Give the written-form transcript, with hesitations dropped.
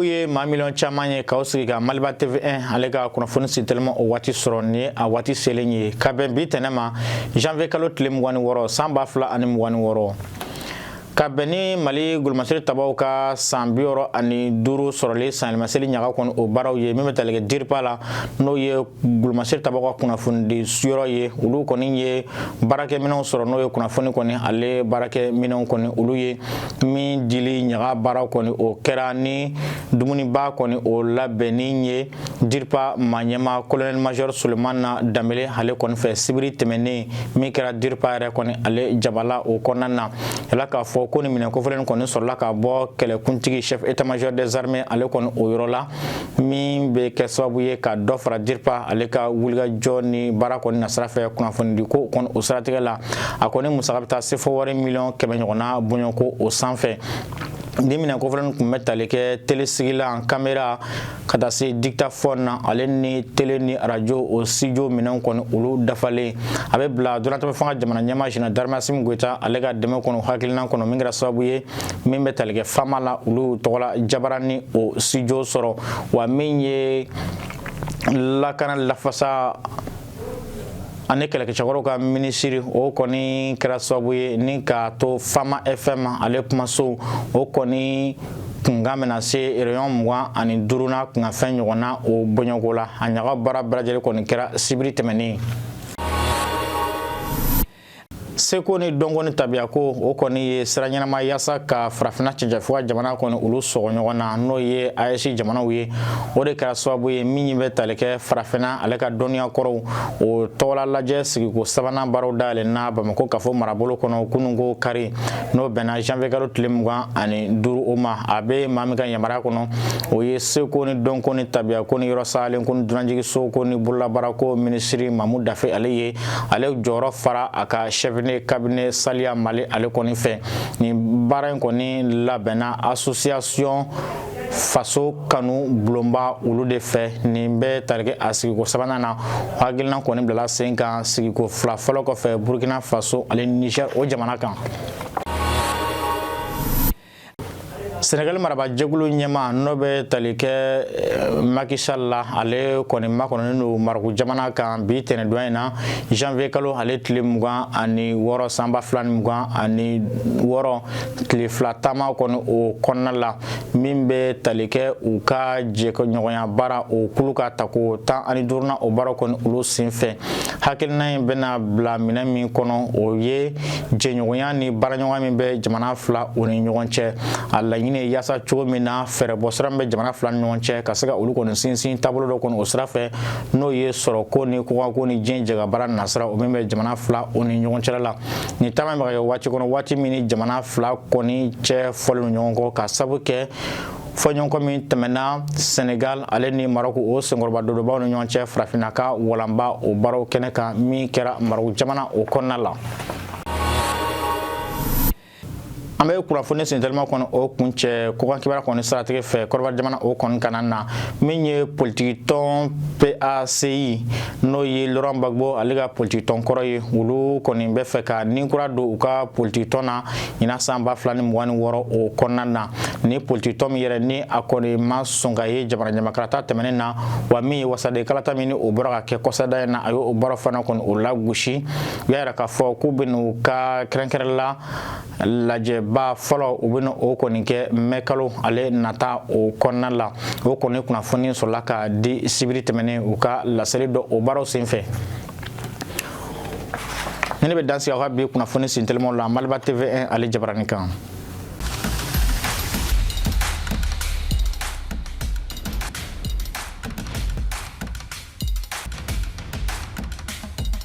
Aw ye maa miliyɔn caman ye k'aw sigi ka Maliba TV1 ale ka kunnafoni sinteliman o waati sɔrɔ. Nin ye a waati selen ye ka bɛn bi tɛnɛ ma, janvier kalo tile 26, san 2026, ka bɛn ni Mali golomasiri tabaw ka san 65 sɔrɔli sanyɛlɛmaseli ɲaga kɔni o baaraw ye. Min bɛ tali kɛ DIRPA la, n'o ye golomasiri tabaw ka kunnafonidi yɔrɔ ye, olu kɔni ye baarakɛminɛnw sɔrɔ, n'o ye kunnafoni kɔni ale baarakɛminɛnw kɔni olu ye. Min dili ɲaga baara kɔni o kɛra ni dumuniba kɔni o labɛnni ye DIRPA maa ɲɛmaa colonel major Sulemana Danbele ale kɔni fɛ sibiri tɛmɛnen min kɛra DIRPA yɛrɛ kɔni ale jabala o kɔnɔna na. Yala k'a fɔ ko nin minɛn kofɔlen kɔni sɔrɔla ka bɔ kɛlɛkuntigi chef état major des armées ale kɔni o yɔrɔ la, min bɛ kɛ sababu ye ka dɔ fara DIRPA ale ka wulikajɔ ni baara kɔni nasira fɛ kunnafonidi ko kɔni o siratigɛ la. A kɔni musaka bɛ taa sefa wari miliyɔn 100 ɲɔgɔnna bɔɲɔgɔnko o sanfɛ. Ni minɛn kofɔlen tun bɛ tali kɛ telesigilan, kamera, ka taa se dictaphone na, ale ni tele ni arajo o studio minɛnw kɔni olu dafalen. A bɛ bila donatɛmɛ fanga jamana ɲɛmaa général d'armée Asimi Goyita ale ka dɛmɛ kɔnɔ, hakilina kɔnɔ, min kɛra sababu ye min bɛ tali kɛ FAMa la, olu tɔgɔla jabarani o studio sɔrɔ. Wa min ye lakana, lafasa ani kɛlɛkɛcɛkɔrɔw ka minisiri, o kɔni kɛra sababu ye ni k'a to Fama FM ale kumaso o kɔni kunkan bɛna se rayon 25 na kunkanfɛn ɲɔgɔnna o bɔɲɔgɔnko la. A ɲaga baara bɛɛ lajɛlen kɔni kɛra sibiri tɛmɛnen. Seko ni dɔnko ni tabiyako, o kɔni ye sira ɲɛnama yaasa ka farafinna cɛncɛnfuga jamana kɔni olu sɔgɔ ɲɔgɔn na, n'o ye AES jamanaw ye. O de kɛra sababu ye min bɛ tali kɛ farafinna ale ka dɔnniya kɔrɔw o tɔgɔla lajɛ sigiko sabanan baaraw dayɛlɛnna Bamakɔ kafo marabolo kɔnɔ kununko kari, n'o bɛnna janvier kalo tile 25 o ma. A bɛ maa min ka yamaruya kɔnɔ, o ye seko ni dɔnko ni tabiyako ni yɔrɔ salen ko ni dunanjiginso ko ni bololabaarako minisiri Mamu Dafe ale ye. Ale jɔyɔrɔ fara a ka chef de cabinet Saliya Mali ale kɔni fɛ. Nin baara in kɔni labɛnna association Faso Kanu Bulonba olu de fɛ. Nin bɛ tali kɛ a sigiko sabanan na. Hakilina kɔni bilala sen kan sigiko fila fɔlɔ kɔfɛ Burkina Faso ale Niger o jamana kan. Senegal marabajɛkulu ɲɛmaa, n'o bɛ tali kɛ Macky Sall la, ale kɔni makɔnɔnen don Marɔku jamana kan bi tɛnɛdon in na, janvier kalo ale tile 26, san 2026, tile 2 taama kɔni o kɔnɔna la, min bɛ tali kɛ u ka jɛɲɔgɔnya baara o kulu ka tako 15nan o baara kɔni olu senfɛ. Hakilina in bɛna bila minɛn min kɔnɔ, o ye jɛɲɔgɔnya ni baaraɲɔgɔnya min bɛ jamana fila o ni ɲɔgɔn cɛ. A laɲini ye yaasa cogo min na fɛɛrɛbɔ sira min bɛ jamana fila ni ɲɔgɔn cɛ, ka se ka olu kɔni sinsin taabolo dɔ kɔni o sira fɛ, n'o ye sɔrɔko ni kɔkanko ni diɲɛ jɛkabaara nasira o min bɛ jamana fila o ni ɲɔgɔn cɛla la. Nin taama in bɛ ka kɛ waati kɔnɔ, waati min ni jamana fila kɔni cɛ fɔlen don ɲɔgɔn kɔ ka sabu kɛ fɔɲɔgɔnkɔ min tɛmɛna Senegal ale ni Marɔku o senkɔrɔba dodobaw ni ɲɔgɔn cɛ farafinna ka walanba o baaraw kɛnɛ kan min kɛra Marɔku jamana o kɔnɔna la. An bɛ kunnafoni sentelima kɔni o kuncɛ kɔkan kibaruya kɔni siratigɛ fɛ Kɔdiwari jamana o kɔni kana na. Min ye politikitɔn PACI, n'o ye Laurent Gbagbo ale ka politikitɔn kɔrɔ ye, olu kɔni bɛ fɛ ka nin kura don u ka politikitɔn na ɲinan san 2026 o kɔnɔna na. Ni politikitɔn min yɛrɛ ni a kɔni ma sɔn ka ye jamana ɲɛmakalata tɛmɛnen na, wa min ye wasaden kalata min ni o bɔra ka kɛ kɔsada in na, a y'o baara fana kɔni o lagosi. U y'a yira k'a fɔ k'u bɛn'u ka kɛrɛnkɛrɛnla lajɛba fɔlɔ, u bɛna o kɔni kɛ mɛ kalo ale nata o kɔnɔna la. O kɔni kunnafoni sɔrɔla ka di sibiri tɛmɛnen u ka laseli dɔ o baaraw senfɛ. Ni ne bɛ dan sigi aw ka bi kunnafoni sentelimaw la Maliba TV1 ale jabarani kan.